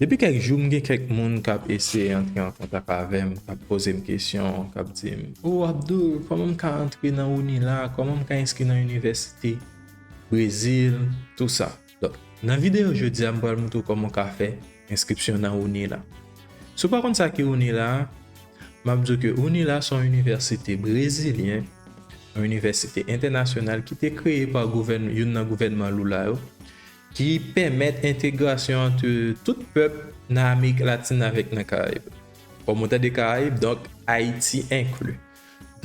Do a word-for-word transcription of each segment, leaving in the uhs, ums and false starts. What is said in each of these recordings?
Depi kèk jou, m gen kèk moun k ap eseye antre an kontak avè m, k ap poze m kesyon, k ap di m, "O Abdoul, kòman m ka antre nan UNILA? Kòman m ka enskri nan inivèsite Brezil?" Tou sa. Donk, nan videyo jodi a, m pral montre w kòman w ka fè enskripsyon nan UNILA. Si w pa konn sa ki UNILA, m ap di w ke UNILA se yon inivèsite brezilyen, yon inivèsite entènasyonal ki te kreye pa gouvèn-, youn nan gouvènman Lula yo, ki pèmèt entegrasyon ant tout pèp nan Amerik Latin avèk nan Karayib. Kòm ou tande Karayib, donk Ayiti enkli.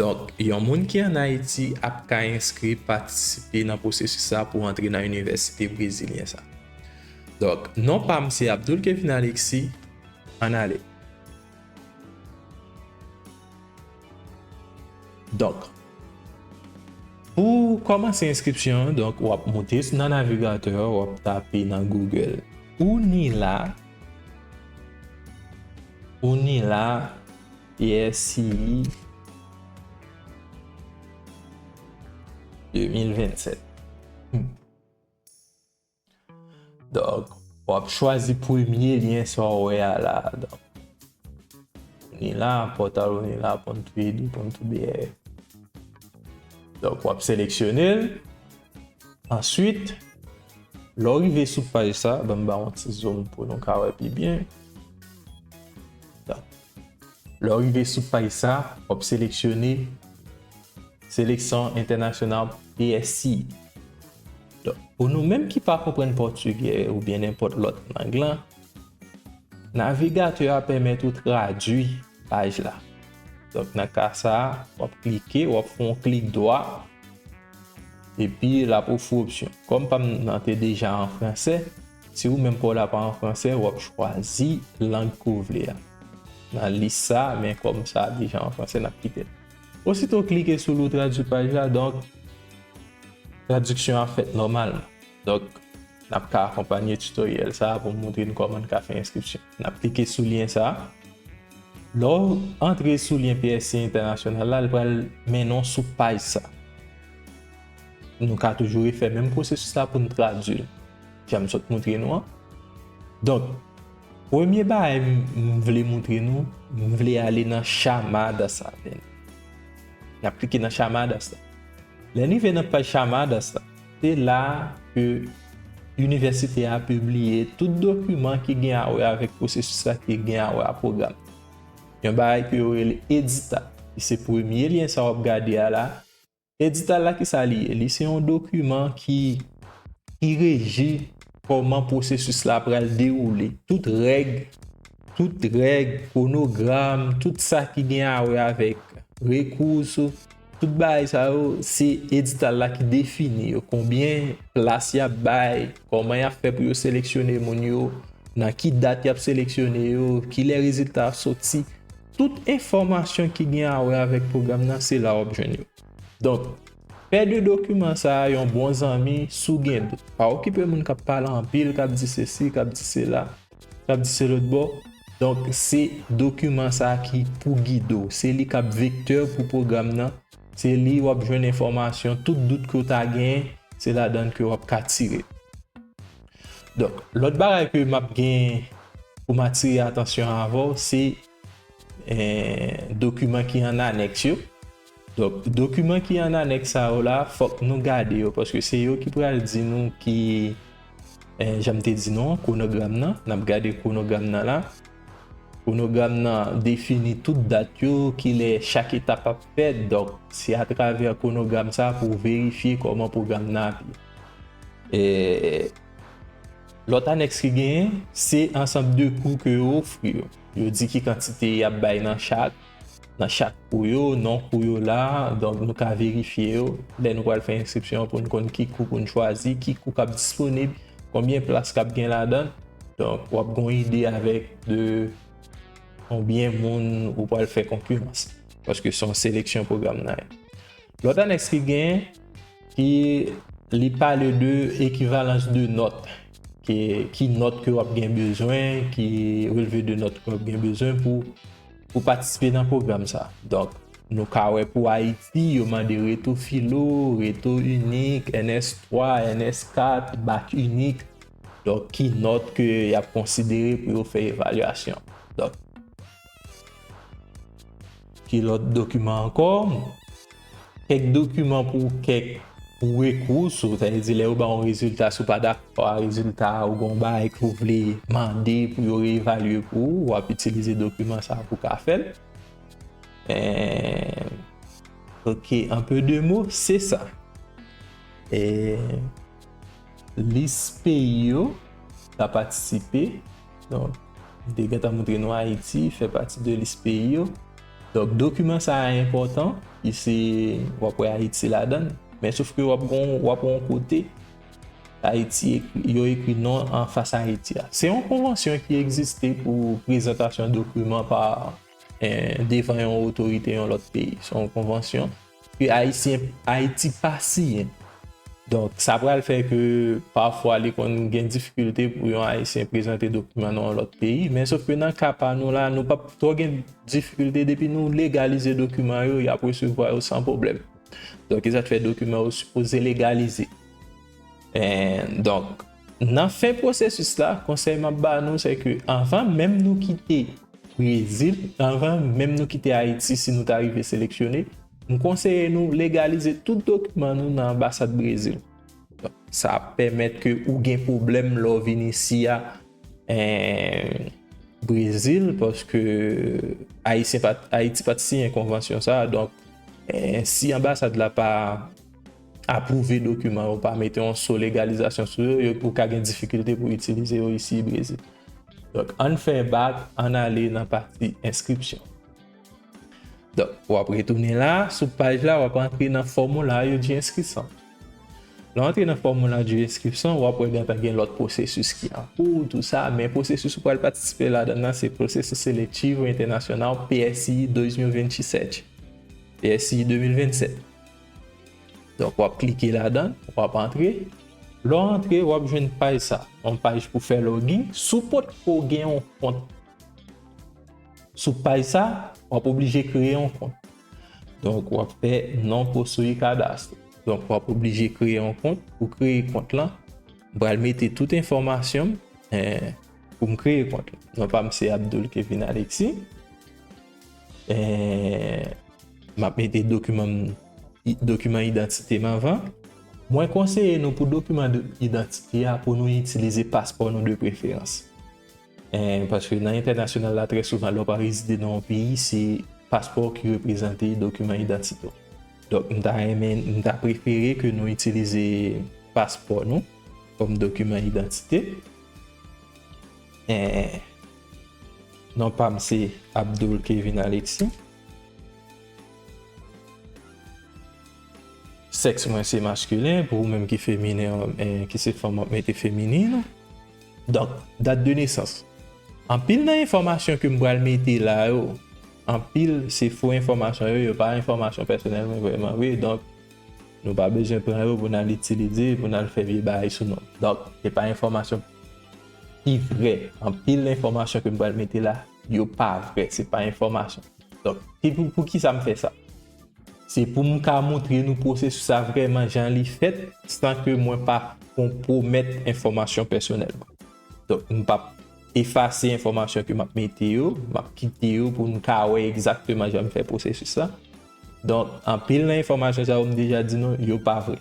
Donk, yon moun ki ann Ayiti ap ka enskri, patisipe nan pwosesis sa pou antre nan inivèsite brezilyen sa. Donk, non pa m se Abdoul Kevin Alexis, ann ale. Donk, pou kòmanse enskripsyon an, donk, w ap moute nan navigatè, w ap tape nan Google UNILA, UNILA, P S C I, de mil vennsèt. Hmm. Donk, w ap chwazi premye lyen sa w wè a la. Donk, UNILA, pòtal UNILA ponn T V D ponn T B R. Donk, w ap seleksyone l. Answit, lè w rive sou paj sa, ban m ba w yon ti zoom pou nou ka wè pi byen. Donk, lè w rive sou paj sa, w ap seleksyone Sélection Internationale P S C. Donk, pou nou menm ki pa konprann pòtigè oubyen nenpòt lòt lang lan, navigatè a pèmèt ou tradui paj la. Donk, nan ka sa a, w ap klike, w ap fè yon klik dwa, epi l ap ofri w opsyon. Kòm pa m nan te deja an fransè, si ou menm pa w la pa an fransè, w ap chwazi lang ke w vle a nan lis sa, men kòm sa deja an fransè, n ap kite l. Osito w klike sou li, w tradui paj la, donk, tradiksyon an fèt nòmalman. Donk, n ap ka akonpanye tutoriel sa a pou m montre nou kòman n ka fè enskripsyon. N ap klike sou lyen sa a. Lè w antre sou lyen P S C International la, l pral mennen w sou paj sa. Nou ka toujou refè menm pwosesis la pou n tradui l, jan m sot montre nou an. Donk, premye bagay m, m vle montre nou, m vle ale nan Chamadas la. N ap klike nan Chamadas la. Lè n rive nan paj Chamadas la, se la ke inivèsite a pibliye tout dokiman ki gen a wè avèk pwosesis la, ki gen a wè a pwogram. Yon bagay ke yo rele edital. Li se premye lyen sa w ap gade a la. Edital la, ki sa li ye? Li se yon dokiman ki, ki reji kòman pwosesis la pral dewoule. Tout règ, tout règ, kwonogram, tout sa ki gen a wè avèk rekous, tout bagay sa yo, se edital la ki defini yo. Konbyen plas y ap bay, kòman y ap fè pou yo seleksyone moun yo, nan ki dat y ap seleksyone yo, kilè rezilta ap soti. Tout enfòmasyon ki gen a wè avèk pwogram nan, se la w ap jwenn yo. Donk, fè de dokiman sa a yon bon zanmi si w gen dout. Pa okipe moun k ap pale anpil, k ap di sesi, k ap di sela, k ap di se lòt bò. Donk, se dokiman sa a ki pou gide w. Se li k ap vektè pou pwogram nan. Se li w ap jwenn enfòmasyon, tout dout ke w ta genyen, se ladan l ke w ap ka tire. Donk, lòt bagay ke m ap gen pou m atire atansyon avè w, se, eh, dokiman ki an anèks yo. Donk, dokiman ki an anèks sa yo la, fòk nou gade yo, paske se yo ki pral di nou ki, eh, jan m te di nou an, kwonogram nan. N ap gade kwonogram nan la. Kwonogram nan defini tout dat yo, kilè chak etap ap fèt. Donk, se atravè kwonogram sa pou w verifye kòman pwogram nan ap ye. E, lòt anèks ki genyen, se ansanm de kou ke yo ofri yo. Yo di ki kantite y ap bay nan chak, nan chak kou yo, non kou yo la. Donk, nou ka verifye yo lè nou pral fè enskripsyon an pou n konn ki kou pou n chwazi, ki kou k ap disponib, konbyen plas k ap gen ladan l. Donk, w ap gen yon ide avèk de konbyen moun ou pral fè konkirans. Paske se yon seleksyon pwogram nan ye. Lòt anèks ki genyen, ki li pale de ekivalans de nòt. Ki, ki nòt ke w ap gen bezwen, ki relve de nòt ke w ap gen bezwen pou, pou patisipe nan pwogram sa. Donk, nou ka wè pou Ayiti, yo mande reto filo, reto inik, N S twa, N S kat, bak inik. Donk, ki nòt ke y ap konsidere pou yo fè evalyasyon. Donk, ki lòt dokiman ankò? Kèk dokiman pou kèk rekou, sa vle di lè yo ba w yon rezilta, si w pa dakò a rezilta a, ou gen yon bagay ke w vle mande pou yo reevalye pou ou, w ap itilize dokiman sa a pou w ka fè l. Eh, ok, en peu de mots, se sa. Eh, lis peyi yo ka patisipe. Donk, m te gentan montre nou Ayiti fè pati de lis peyi yo. Donk, dokiman sa a enpòtan, ki se, w ap wè Ayiti ladan l. Men sof ke w ap gon, w ap wè yon kote, Ayiti ekri, yo ekri non anfas Ayiti a. Se yon konvansyon ki egziste pou prezantasyon dokiman pa, eh, devan yon otorite yon lòt peyi. Se yon konvansyon ke Ayisyen, Ayiti pa siyen. Donk, sa pral fè ke pafwa li konn gen difikilte pou yon Ayisyen prezante dokiman nan yon lòt peyi. Men sof ke nan ka pa nou la, nou p ap twò gen difikilte depi nou legalize dokiman yo, y ap resevwa yo san pwoblèm. Donk, e sa k fè dokiman yo sipoze legalize. Eh, donk, nan fen pwosesis la, konsèy m ap ba nou, se ke anvan menm nou kite Brezil, anvan menm nou kite Ayiti, si nou ta rive seleksyone, m konseye nou legalize tout dokiman nou nan anbasad Brezil. Donk, sa ap pèmèt ke ou gen pwoblèm lè w vin isi a, eh, Brezil, paske Ayisyen pa t, Ayiti pa t siyen konvansyon sa a. Donk, eh, si anbasad la pa apwouve dokiman yo, pa mete yon so legalizasyon sou yo, yo, ou ka gen difikilte pou itilize yo isi Brezil. Donk, ann fè bak, ann ale nan pati enskripsyon. Donk, w ap retounen la, sou paj la, w ap antre nan fòmilè yo di enskripsyon. Lè w antre nan fòmilè di enskripsyon, w ap wè gentan gen lòt pwosesis ki an kou, tou sa, men pwosesis ou pral patisipe ladan nan, se Processo Seletivo Internacional, P S I dois mil e vinte e sete. P S I de mil vennsèt. Donk, w ap klike ladan, w ap antre. Lè w antre, w ap jwenn paj sa, yon paj pou fè login. Si w potko gen yon kont sou paj sa, w ap oblije kreye yon kont. Donk, w ap fè non possui cadastro. Donk, w ap oblije kreye yon kont. Pou kreye kont lan, m pral mete tout enfòmasyon m, eh, pou m kreye kont lan. Non pa m se Abdoul Kevin Alexis. Eh, m ap mete dokiman m, i-, dokiman idantite m anvan. Mwen konseye nou pou dokiman de idantite a pou nou itilize paspò nou de preferans. Eh, paske nan entènasyonal la, trè souvan, lè w pa rezide nan yon peyi, se paspò w ki reprezante dokiman idantite w. Donk, m ta renmen, m ta prefere ke nou itilize paspò nou kòm dokiman idantite. Eh, non pa m se Abdoul Kevin Alexis. Sèks mwen se maskilen, pou ou menm ki feminen, eh, ki se fanm, w ap mete feminin. Donk, dat de nesans. Anpil nan enfòmasyon ke m pral mete la yo, anpil se fo enfòmasyon yo, yo pa enfòmasyon pèsonèl mwen vrèman vre. Donk, nou pa bezwen pran yo pou n al itilize, pou n al fè vye bagay sou nou. Donk, se pa enfòmasyon ki vrè. Anpil enfòmasyon ke m pral mete la, yo pa vrè, se pa enfòmasyon. Donk, ki pou, pou ki sa m fè sa? Se pou m ka montre nou pwosesis sa vrèman jan li fèt, san ke mwen pa konpwomèt enfòmasyon pèsonèl mwen. Donk, m p ap efase enfòmasyon ke m ap mete yo, m ap kite yo pou nou ka wè egzakteman jan m fè pwosesis la. Donk, anpil nan enfòmasyon sa yo m deja di nou, yo pa vrè.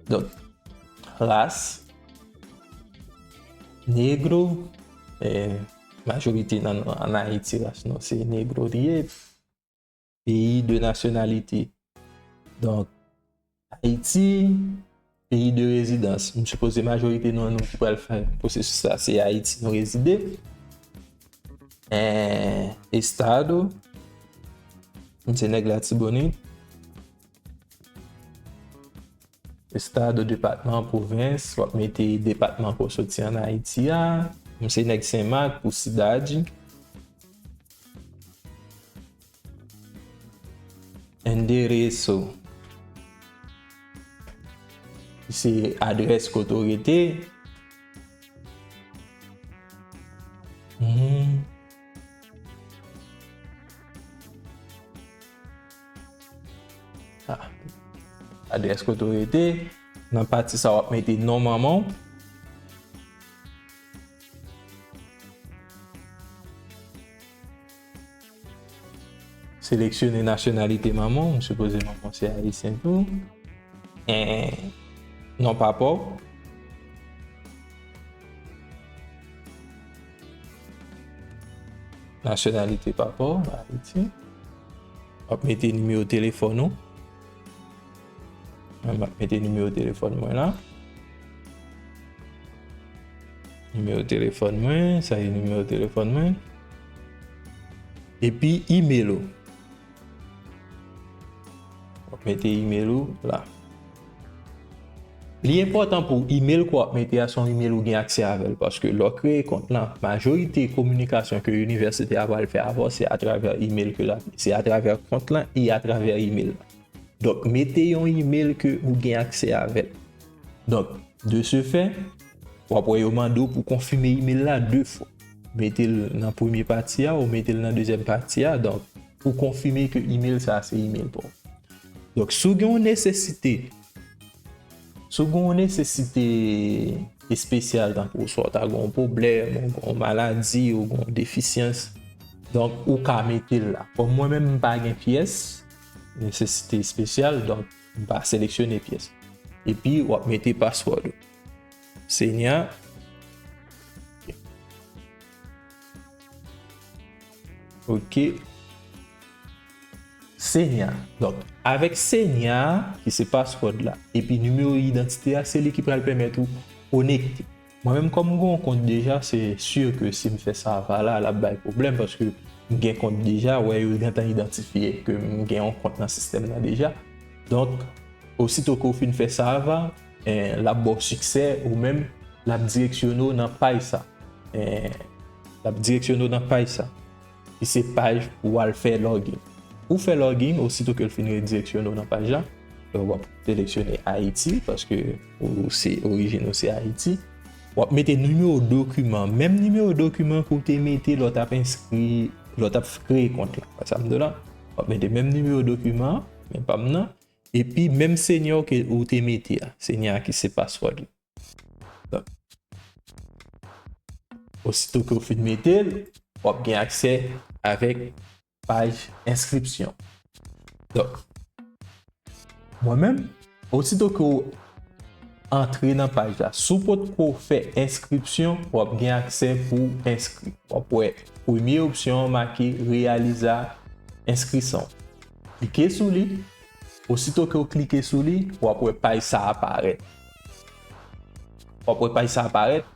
Donk, ras, negro, eh, majorite nan, ann Ayiti, ras nou se negro li ye. Peyi de nasyonalite. Donk, Ayiti, peyi de rezidans. M sipoze majorite nan nou ki pral fè pwosesis sa, se Ayiti nou rezide. Eh, estado, m se nèg Latibonit. Estado, depatman, pwovens, w ap mete depatman ke w soti ann Ayiti a. M se nèg Senmak pou sidadi. Endereso. Se adrès kote w rete. Hmm. Ah. Adrès kote w rete. Nan pati sa, w ap mete non manman w. seleksyone nasyonalite manman w, m sipoze manman w se ayisyen tou. E, non papa w. Nasyonalite papa w, Ayiti. W ap mete nimewo telefòn ou. Mwen, m ap mete nimewo telefòn mwen la. Nimewo telefòn mwen, sa e nimewo telefòn mwen. Epi email ou. W ap mete email ou la. Li enpòtan pou email ke w ap mete a, se yon email ou gen aksè avè l, paske lè w kreye kont lan, majorite kominikasyon ke inivèsite a pral fè avè w, se atravè email ke l ap, se atravè kont lan e atravè email lan. Donk, mete yon email ke ou gen aksè avè l. Donk, de ce fait, w ap wè yo mande w pou konfime email la de fwa. Mete l nan premye pati a, ou mete l nan dezyèm pati a. Donk, pou konfime ke email sa a se email pa w. Donk, si w gen yon nesesite, si w gen yon nesesite espesyal, tankou swa w ta gen yon pwoblèm, ou gen yon maladi, ou gen yon defisyans, donk, ou ka mete l la. Kòm mwen menm, m pa gen pyès nesesite espesyal, donk, m pa seleksyone pyès. Epi, w ap mete password ou. Senya. Ok. Senya. Donk, avèk Senya, ki se password la, epi nimewo idantite a, se li ki pral pèmèt ou konekte. Mwen menm, kòm m gen yon kont deja, se si ke si m fè sava la, l ap bay pwoblèm, paske m gen kont deja, wè, yo gentan idantifye ke m gen yon kont nan sistèm nan deja. Donk, osito ke w fin fè sava, eh, l ap ba w siksè, ou menm, l ap direksyone w nan paj sa. Eh, l ap direksyone w nan paj sa. Ki se paj pou w al fè login. Pou w fè login, osito ke l fin redireksyone w nan paj la, w ap seleksyone Ayiti, paske ou se, orijin ou se Ayiti. W ap mete nimewo dokiman, menm nimewo dokiman ke w te mete lè w t ap enskri, lè w t ap kreye kont la. Wè sa m di w la? W ap mete menm nimewo dokiman, men pa m nan. Epi menm Senya ke ou te mete a, Senya ki se password li. Donk, osito ke w fin mete l, w ap gen aksè avèk paj enskripsyon. Donk, mwen menm, osito ke w antre nan paj la, si w potko fè enskripsyon, w ap gen aksè pou w enskri. W ap wè premye opsyon an make reyaliza enskripsyon. Klike sou li. Osito ke w klike sou li, w ap wè paj sa a parèt. W ap wè paj sa a parèt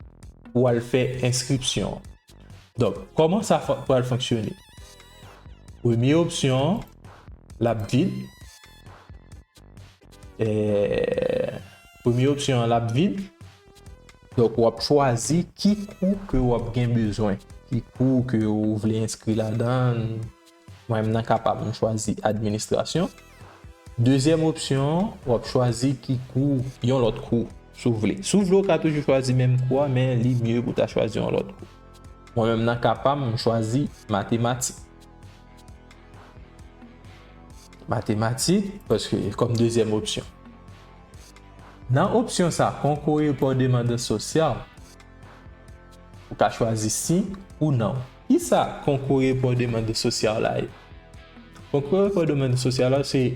pou w al fè enskripsyon an. Donk, kòman sa fon-, pral fonksyone? Premye opsyon an, l ap vid. Eh, premye opsyon an, l ap vid. Donk, w ap chwazi ki kou ke w ap gen bezwen, ki kou ke w vle enskri ladan l. Mwen, m nan kapab, m chwazi administrasyon. Dezyèm opsyon an, w ap chwazi ki kou, yon lòt kou, si w vle. Si w vle, w ka toujou chwazi menm kou a, men li mye pou w ta chwazi yon lòt kou. Mwen menm, nan ka pa m, m chwazi matematik. Matematik, paske kòm dezyèm opsyon. Nan opsyon sa, Concours pour demande sociale, ou ka chwazi si ou non. Kisa Concours pour demande sociale la ye? Concours pour demande sociale la, se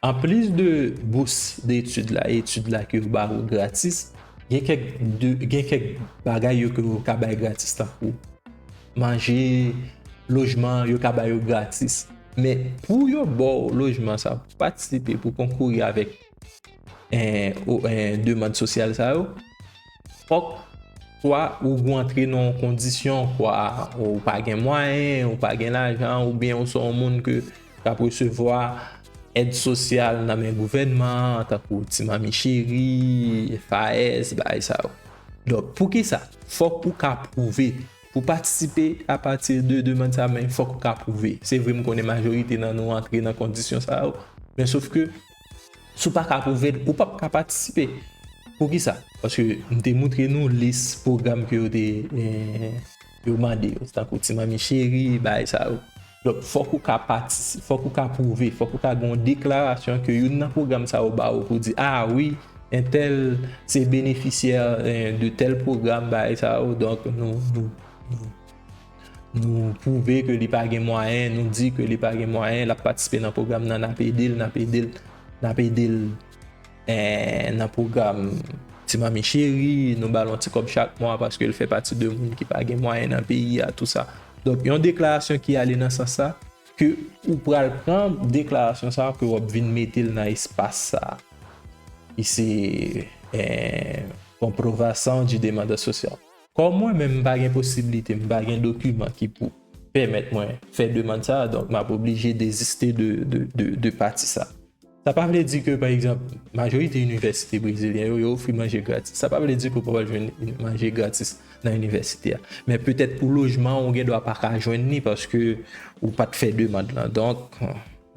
anplis de bous de etid la, etid la ke yo ba ou gratis, gen kèk de, gen kèk bagay yo ke yo ka bay gratis, tankou manje, lojman, yo ka ba yo gratis. Men pou yo ba w lojman sa, pou patisipe, pou konkouri avèk, eh, o, eh, demann sosyal sa yo, fòk swa ou antre nan yon kondisyon, swa ou pa gen mwayen, ou pa gen lajan, oubyen ou se yon moun ke k ap resevwa èd sosyal nan men gouvènman an, tankou Ti Manmi Cheri, FAES, bagay sa yo. Donk, poukisa? Fòk ou ka pwouve. Pou patisipe apati de demann sa, men fòk ou ka pwouve. Se vre, m konnen majorite nan nou antre nan kondisyon sa yo, men sof ke si w pa ka pwouve l, ou p ap ka patisipe. Poukisa? Paske m te moutre nou lis pwogram ke yo te, eh, yo mande yo, tankou Ti Manmi Cheri, bagay sa yo. Donk, fòk ou ka patisi-, fòk ou ka pwouve, fòk ou ka gen yon deklarasyon ke youn nan pwogram sa yo ba ou pou di, a wi, entèl se benefisyè, eh, de tèl pwogram, bagay sa yo. Donk, nou, nou, nou, nou pwouve ke li pa gen mwayen, nou di ke li pa gen mwayen, l ap patisipe nan pwogram nan, n ap ede l, n ap ede l, n ap ede l, eh, nan pwogram Ti Manmi Cheri, nou ba l yon ti kòb chak mwa paske l fè pati de moun ki pa gen mwayen nan peyi a, tou sa. Donk, yon deklarasyon ki ale nan sans sa, ke ou pral pran deklarasyon sa a, ke w ap vin mete l nan espas sa a, ki se, eh, comprovação de demanda social. Kòm mwen menm, m pa gen posiblite, m pa gen dokiman ki pou pèmèt mwen fè demann sa a, donk m ap oblije deziste de, de, de, de pati sa a. Sa pa vle di ke, pa egzanp, majorite inivèsite brezilyen yo, yo ofri manje gratis. Sa pa vle di ke w pral jwenn manje gratis nan inivèsite a. Men petèt pou lojman, ou gen dwa pa ka jwenn li paske ou pa t fè demann lan. Donk,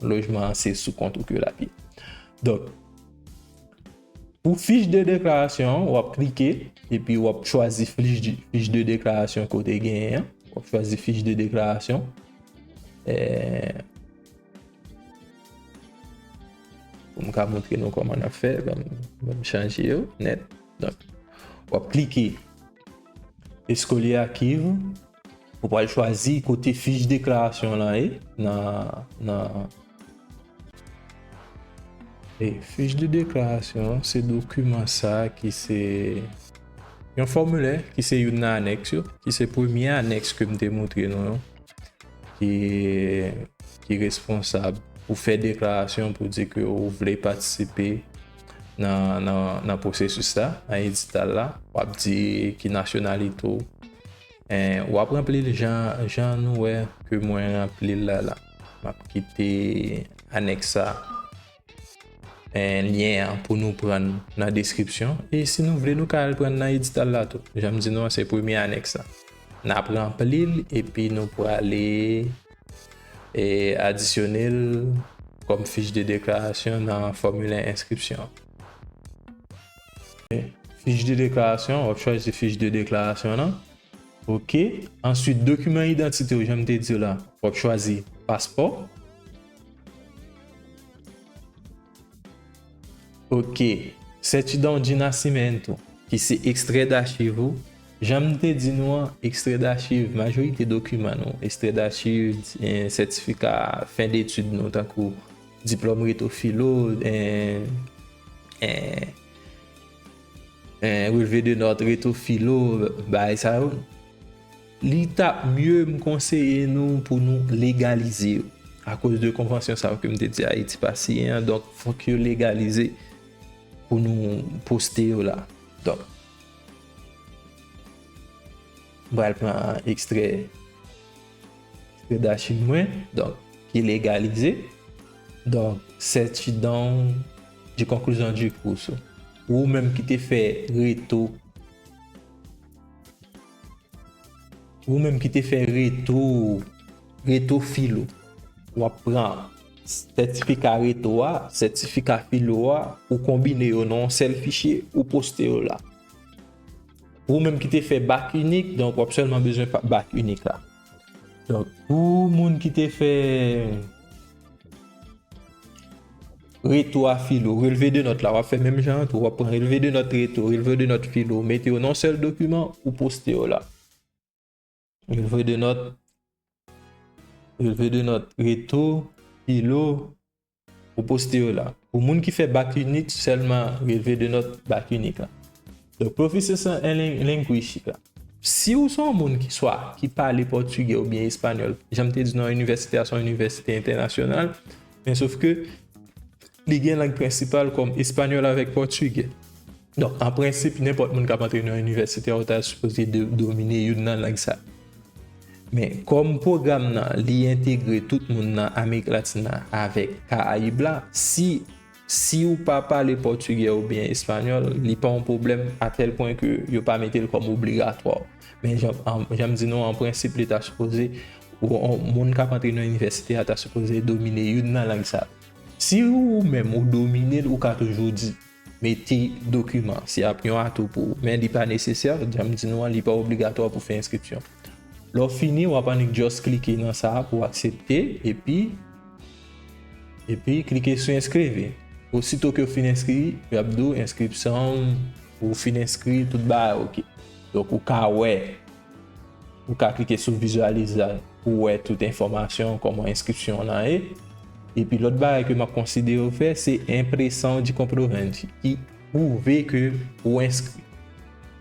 lojman an se sou kont ou ke l ap ye. Donk, pou fich de deklarasyon an, w ap klike, epi w ap chwazi fich de, fich de deklarasyon ke w te genyen an. W ap chwazi fich de deklarasyon. Eh, pou m ka montre nou kòman n ap fè, ban m, ban m chanje yo nèt. Donk, w ap klike Escolher arquivo, ou pral chwazi kote fich deklarasyon lan ye, nan, nan, e fich de deklarasyon, se dokiman sa ki se yon fòmilè, ki se youn nan anèks yo, ki se premye anèks ke m te montre nou yo, ki, ki responsab pou fè deklarasyon pou di ke ou vle patisipe nan, nan, nan pwosesis la, nan edital la. W ap di ki nasyonalite w. Eh, w ap ranpli l jan, jan nou wè ke mwen ranpli l la, la. M ap kite anèks sa, eh, lyen an pou nou pran nan deskripsyon. E si nou vle, nou ka al pran nan edital la tou. Jan m di nou an, se premye anèks la. N ap ranpli l, epi nou prale, eh, adisyone l kòm fich de deklarasyon nan fòmilè enskripsyon. Fich de deklarasyon, w ap chwazi fich de deklarasyon lan. Ok. Answit, dokiman idantite w, jan m te di w la, w ap chwazi paspò. Ok. Certidão de nascimento, ki se ekstrè dachiv ou. Jan m te di nou an, ekstrè dachiv, majorite dokiman nou, ekstrè dachiv, eh, sètifika fen detid nou, tankou diplòm reto filo, eh, eh, eh, relevé de notes reto filo, bagay sa yo, li t ap mye m konseye nou pou nou legalize yo. Akoz de konvansyon sa yo ke m te di Ayiti pa siyen an, donk fòk yo legalize pou nou poste yo la. Donk, m pral pran ekstrè, ekstrè dachiv mwen, donk, ki legalize. Donk, certidão de conclusão de curso. Ou menm ki te fè reto, ou menm ki te fè reto, reto filo, w ap pran sètifika reto a, sètifika filo a, ou konbine yo nan yon sèl fichye, ou poste yo la. Ou menm ki te fè bak inik, donk w ap sèlman bezwen pa-, bak inik la. Donk, pou moun ki te fè reto a filo, relevé de notes la, w ap fè menm jan an tou, w ap pran relevé de notes reto, relevé de notes filo, mete yo nan yon sèl dokiman, ou poste yo la. Relevé de notes, relevé de notes reto, filo, ou poste yo la. Pou moun ki fè bak inik, sèlman relevé de notes bak inik la. Donk, proficiência em lin-, linguística. Si ou se yon moun ki swa ki pale pòtigè oubyen espanyòl, jan m te di nou an, inivèsite a se yon inivèsite entènasyonal, men sof ke li gen lang prensipal kòm espanyòl avèk pòtigè. Donk, an prensip, nenpòt moun k ap antre nan inivèsite a, ou ta sipoze de-, domine youn nan lang sa. Men, kòm pwogram nan, li entegre tout moun nan Amerik Latin nan avèk Karayib la, si, si ou pa pale pòtigè oubyen espanyòl, li pa yon pwoblèm, atèl pwen ke yo pa mete l kòm obligatwa. Men jan, an, jan m di nou, an prensip, li ta sipoze, ou, ou, moun k ap antre nan inivèsite a ta sipoze domine youn nan lang sa. Si ou menm ou domine l, ou ka toujou di, mete dokiman, se ap yon atou pou ou. Men li pa nesesè, jan m di nou an, li pa obligatwa pou fè enskripsyon. Lè w fini, w ap annik just klike nan sa a pou w aksepte, epi, epi klike sou enskreve. Osito ke w fin enskri, y ap di w enskripsyon, ou fin enskri, tout bagay oke. Donk, ou ka wè ou ka klike sou vizyalize la pou wè tout enfòmasyon, kòman enskripsyon an ye. Epi lòt bagay ke m ap konsidere w fè, se impressão de comprovante, ki pwouve ke ou enskri.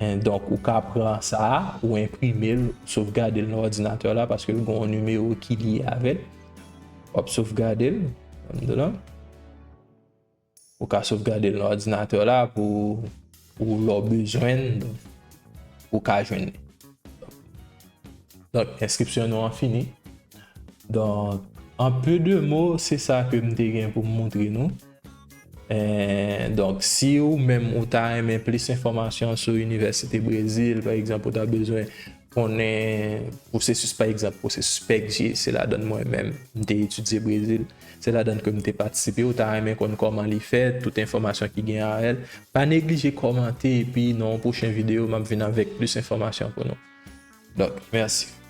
En, donk, ou ka pran sa a, ou enprime l, sovgade l nan òdinatè la, paske l gen yon nimewo ki lye avè l. W ap sovgade l, anndan la. Ou ka sovgade l nan òdinatè la pou, pou lè w bezwen l, ou ka jwenn li. Donk, enskripsyon nou an fini. Donk, an pe de mo, se sa ke m te gen pou m montre nou. Eh, donk, si ou menm ou ta renmen plis enfòmasyon sou Inivèsite Brezil, pa egzanp, ou ta bezwen konnen pwosesis, pa egzanp, pwosesis PECG, se ladan mwen menm, m te etidye Brezil, se ladan ke m te patisipe, ou ta renmen konn kòman li fèt, tout enfòmasyon ki gen avè l, pa neglije kòmante, epi nan yon pwochen videyo, m ap vin avèk plis enfòmasyon pou nou. Donk, mèsi.